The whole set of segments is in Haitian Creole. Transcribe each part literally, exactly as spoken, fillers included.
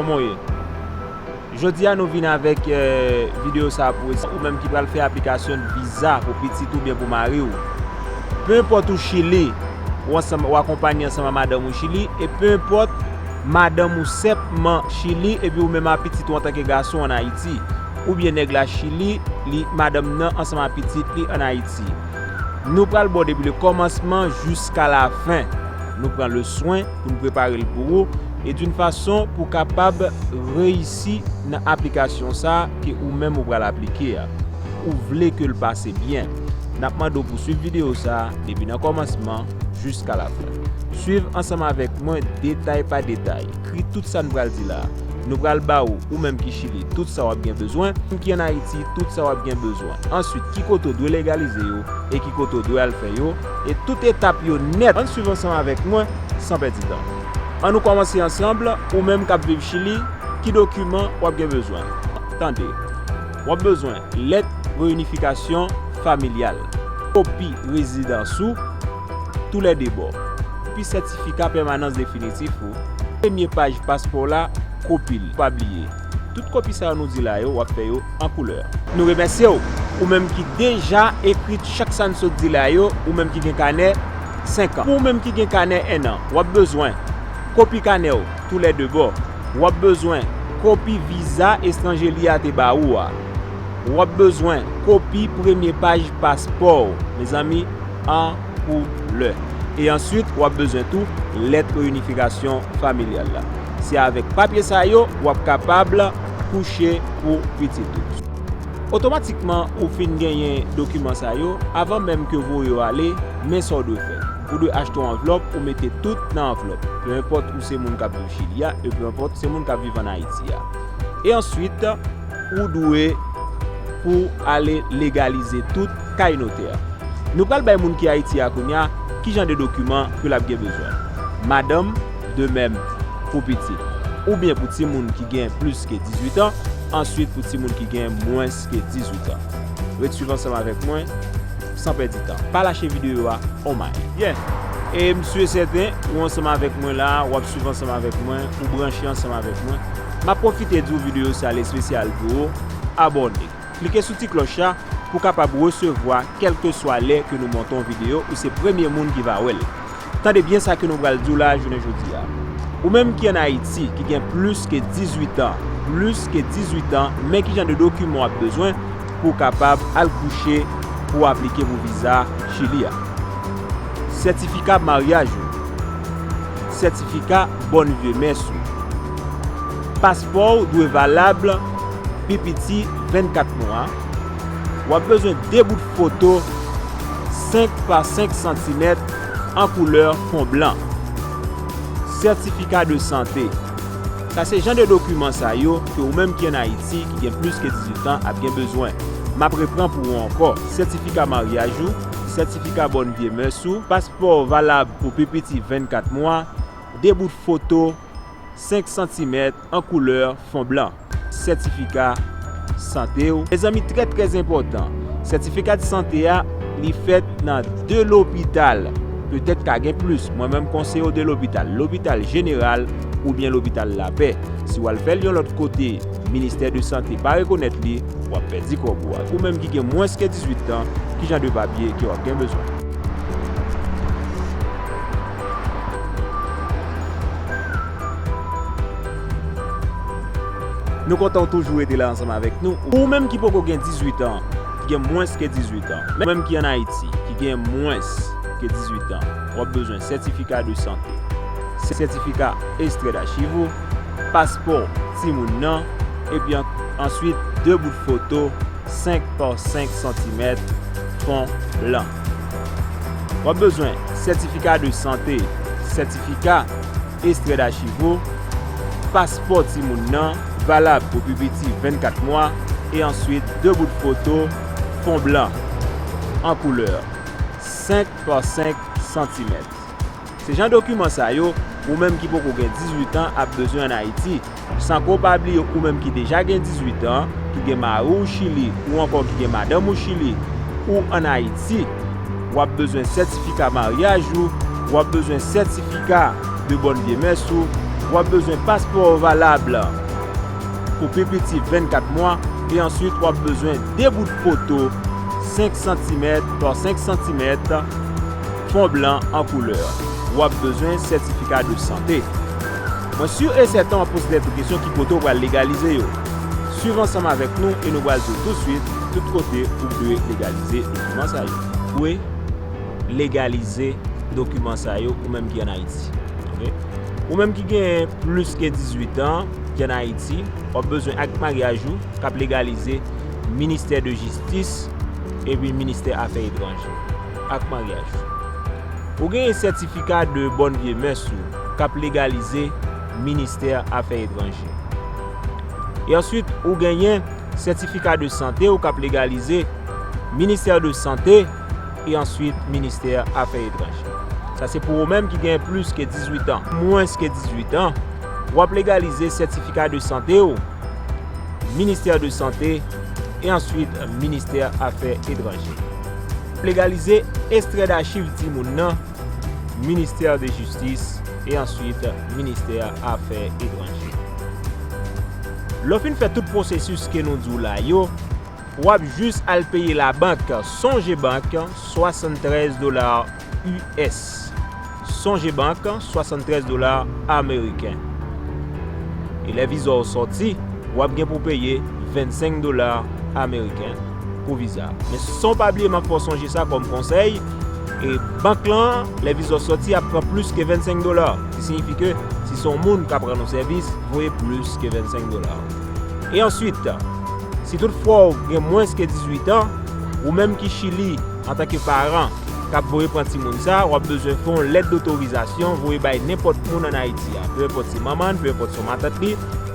Kòman w ye? Jodi a, nou vin avèk, eh, videyo sa a pou ou menm ki pral fè aplikasyon viza pou pitit ou byen pou mari w. Pe enpòt ou Chili, ou ansanm, ou akonpanye ansanm a madanm ou Chili, e pe enpòt madanm ou senpman Chili, epi ou menm a pitit ou antanke gason ann Ayiti, oubyen nèg la Chili, li, madanm nan ansanm a pitit li ann Ayiti. Nou pral ba w depi le kòmansman jiska la fen. Nou pran le swen pou n prepare l pou ou, e d'une façon pou w kapab reyisi nan aplikasyon sa a ke ou menm ou pral aplike a. Ou vle ke l pase byen. N ap mande w pou swiv videyo sa a depi nan kòmansman jiska la fen. Swiv ansanm avèk mwen detay pa detay. Ekri tout sa n pral di la a. Nou pral ba ou, ou menm ki Chili, tout sa w ap gen bezwen. Ou menm ki ann Ayiti, tout sa w ap gen bezwen. Answit, ki kote w dwe legalize yo e ki kote w dwe al fè yo, e tout etap yo nèt. Ann swiv ansanm avèk mwen, san pèdi tan. Ann nou kòmanse ansanm, ou menm k ap viv Chili, ki dokiman w ap gen bezwen? Tande, w ap bezwen lèt reyinifikasyon familyal, kopi rezidans ou, toulède bò, kopi sètifika pèmanans definitif ou, premye paj paspò w la, kopi l. Pa bliye, tout kopi sa yo nou di la yo, w ap fè yo an koulè. Nou remèsye w, ou menm ki deja ekri chak sa n sot di la yo, ou menm ki gen kanè senk an. Pou ou menm ki gen kanè en an, w ap bezwen kopi kanè w, toulède bò. W ap bezwen kopi viza etranje li a te ba ou a. W ap bezwen kopi premye paj paspò w, mezanmi, an koulè. E answit, w ap bezwen tou lèt reyinifikasyon familyal la. Se avèk papye sa yo w ap kapab kouche pou pitit ou. Otomatikman, ou fin genyen dokiman sa yo, avan menm ke w voye yo ale, men sa w dwe fè. Ou dwe achte yon anvlòp, ou mete tout nan anvlòp. Pe enpòt ou se moun k ap viv Chili a, e pe enpòt se moun k ap viv ann Ayiti a. E answit, ou dwe pou ale legalize tout kay notè. Nou pral bay moun ki Ayiti a kounye a ki jan de dokiman ke l ap gen bezwen. Madanm, de menm pou pitit. Oubyen pou timoun ki gen plis ke dizuit an, answit pou timoun ki gen mwens ke dizuit an. Ret swiv ansanm avèk mwen, san pèdi tan. Pa lache videyo a, on my. Byen. E m si e sèten, ou ansanm avèk mwen la, w ap swiv ansanm avèk mwen, ou branche ansanm avèk mwen. M ap pwofite di w videyo sa a espesyal pou ou. Abòne. Klike sou ti klòch la pou w kapab resevwa kèlkeswa lè ke nou monte yon videyo, ou se premye moun ki va wè l. Tande byen sa ke nou pral di w la jounen jodi a. Ou menm ki ann Ayiti, ki gen plis ke dizuit an, plis ke dizuit an, men ki jan de dokiman w ap bezwen pou w kapab al kouche pou w aplike pou viza Chili a. Sètifika maryaj ou. Sètifika bòn vye mès ou. Paspò w dwe valab pi piti vennkat mwa. W ap bezwen de bout foto senk pa senk santimèt an koulè fon blan. Sètifika de sante. Sa se jan de dokiman sa yo ke ou menm ki ann Ayiti, ki gen plis ke dizuit an, ap gen bezwen. M ap repran pou ou ankò. Sètifika maryaj ou, sètifika bòn vye mès ou, paspò valab pou pi piti vennkat mwa, de bout foto senk santimèt an koulè fon blan. Sètifika sante w. Mezanmi, trè, trè enpòtan. Sètifika de sante a, li fèt nan de lopital. Petèt ka gen plis. Mwen menm, m konseye w de lopital. Lopital jeneral oubyen lopital Lapè. Si w al fè l yon lòt kote, ministè de sante pa rekonèt li, w ap pèdi kòb ou a. Ou menm ki gen mwens ke dizuit an, ki jan de papye ke w ap gen bezwen? Nou kontan w toujou rete la ansanm avèk nou. Ou menm ki poko gen dizuit an, ki gen mwens ke dizuit an, menm ki ann Ayiti, ki gen mwens ke dizuit an, w ap bezwen sètifika de sante, sètifika ekstrè dachiv ou, paspò timoun nan, epi an-, answit de bout foto senk pa senk santimèt fon blan. W ap bezwen sètifika de sante, sètifika ekstrè dachiv ou, paspò timoun nan, valab pou pi piti vennkat mwa, e answit de bout foto fon blan an koulè senk pa senk santimèt. Se jan dokiman sa yo, ou menm ki poko gen dizuit an ap bezwen ann Ayiti. San ke w pa bliye ou menm ki deja gen dizuit an, ki gen mari w Chili, ou ankò ki gen madanm ou Chili, ou ann Ayiti, w ap bezwen sètifika maryaj ou, w ap bezwen sètifika de bòn vye mès ou, W ap bezwen paspò valab pou pi piti vennkat mwa, e answit w ap bezwen de bout foto senk santimèt pa senk santimèt, fon blan an koulè. W ap bezwen sètifika de sante. Mwen si e sèten w ap poze tèt ou kesyon ki kote w pral legalize yo. Swiv ansanm avèk nou e nou pral di w toutswit tout kote ou dwe legalize dokiman sa yo. Dwe legalize dokiman sa yo ou menm ki ann Ayiti. Ok? Ou menm ki gen plis ke dizuit an, ki ann Ayiti, w ap bezwen ak maryaj ou k ap legalize Ministè de Jistis epi Ministè Afè Etranje. Ak maryaj ou. Ou genyen sètifika de bòn vye mès ou k ap legalize Ministè Afè Etranje. E answit, ou genyen sètifika de sante ou k ap legalize Ministè de Sante e answit Ministè Afè Etranje. Sa se pou ou menm ki gen plis ke dizuit an. Mwens ke dizuit an, w ap legalize sètifika de sante ou, Ministè de Sante e answit Ministè Afè Etranje. Legalize ekstrè dachiv timoun nan, Ministè de Jistis e answit Ministè Afè Etranje. Lè w fin fè tout pwosesis ke nou di w la yo, w ap jis al peye labank Songebank swasanntrèz dola U S. Songebank, swasanntrèz dola ameriken. E lè viza w sòti, w ap gen pou peye vennsenk dola ameriken pou viza. Men san w pa bliye, m ap fè w sonje sa kòm konsèy, e bank lan, lè viza w sòti, ap pran plis ke vennsenk dola. Ki siyifi ke si se yon moun k ap rann ou sèvis, voye plis ke vennsenk dola. E answit, si toutfwa w gen mwens ke dizuit an, ou menm ki Chili, antanke paran k ap voye pran timoun sa, w ap bezwen fè yon lèt dotorizasyon voye bay nenpòt moun ann Ayiti a, pe enpòt se manman l, pe enpòt se yon matant li,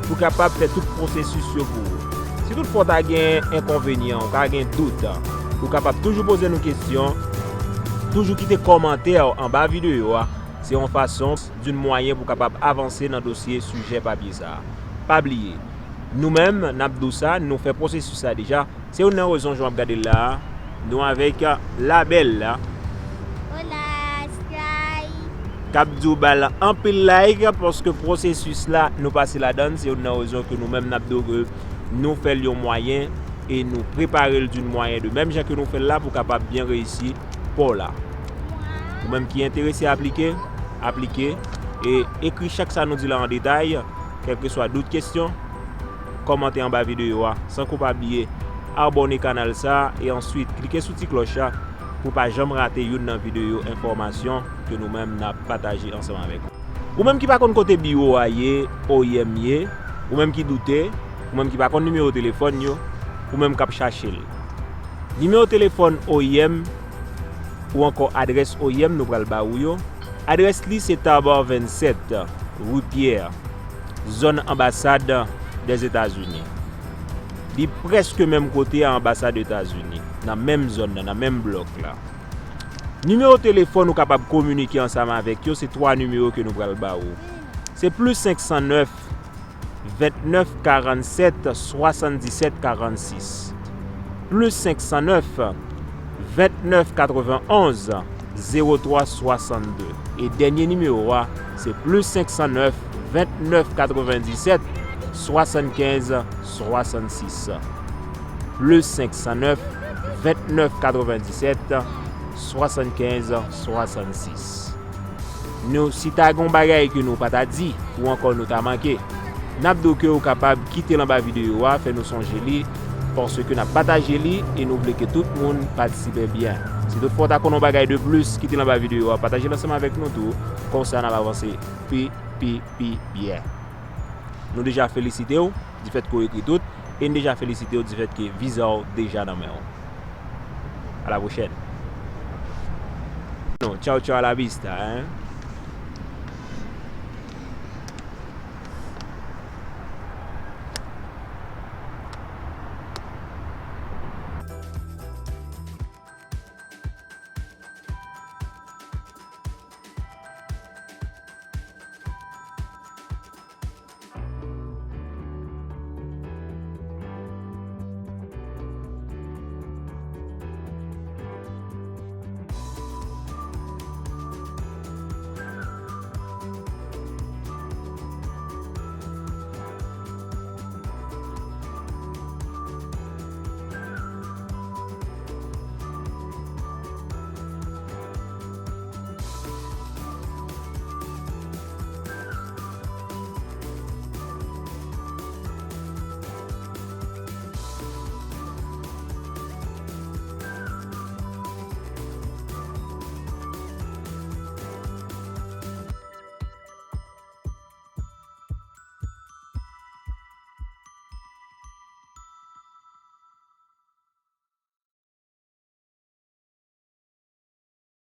pou kapab fè tout pwosesis yo pou ou. Si toutfwa w ta gen enkonvenyan, ou ka gen dout, ou kapab toujou poze nou kesyon, toujou kite kòmantè anba videyo a. Se yon fason, d'une mwayen pou kapab avanse nan dosye sijè papye sa a. Pa bliye, nou menm, n ap di w sa, nou fè pwosesis sa deja. Se youn nan rezon jan w ap gade l la a, nou avèk la bèl la. Hola, Sky. K ap di w ba l anpil like, paske pwosesis la, nou pase ladan l. Se youn nan rezon ke nou menm n ap di w ke nou fè l yon mwayen e nou prepare l d'une mwayen de menm jan ke nou fè l la pou kapab byen reyisi pa w la. Ou menm ki enterese aplike, aplike e ekri chak sa nou di la an detay, kèlkeswa dout, kesyon, kòmante anba videyo a, san ke w pa bliye abòne kanal sa a e answit klike sou ti klòch la pou w pa janm rate youn nan videyo enfòmasyon ke nou menm n ap pataje ansanm avèk ou. Ou menm ki pa konn kote biwo a ye, O I M ye, ou menm ki doute, ou menm ki pa konn nimewo telefòn yo, ou menm k ap chache l. Nimewo telefòn O I M ou ankò adrès O I M nou pral ba ou yo. Adrès li se Tarbars vennsèt, rue Pierre, zòn anbasad Dèzetazini. Li prèske menm kote a anbasad Etazini, nan menm zòn nan, nan menm blòk la. Nimewo telefòn ou kapab kominike ansanm avèk yo, se twa nimewo ke nou pral ba ou. Se plis senk san nèf, vennèf karannsèt, swasanndisèt karannsis. Plis senk san nèf, vennèf katrevenonz, zewo twa swasannde. E dènye nimewo a, se plis senk san nèf, vennèf katrevendisèt, swasannkenz swasannsis. Plis senk san nèf, vennèf katrevendisèt, swasannkenz swasannsis. Nou, si ta gen yon bagay ke nou pa ta di, ou ankò nou ta manke, n ap di w ke ou kapab kite l anba videyo a, fè nou sonje li, paske n ap pataje li e nou vle ke tout moun patisipe byen. Si toutfwa w ta konn yon bagay de plis, kite l anba videyo a, pataje l ansanm avèk nou tou, konsa n ap avanse pi, pi, pi byen. Nou deja felisite w difèt ke w ekri tout, e n deja felisite w difèt ke viza w deja nan men w. À la prochaine. Non, ciao, ciao, à la vista, hein.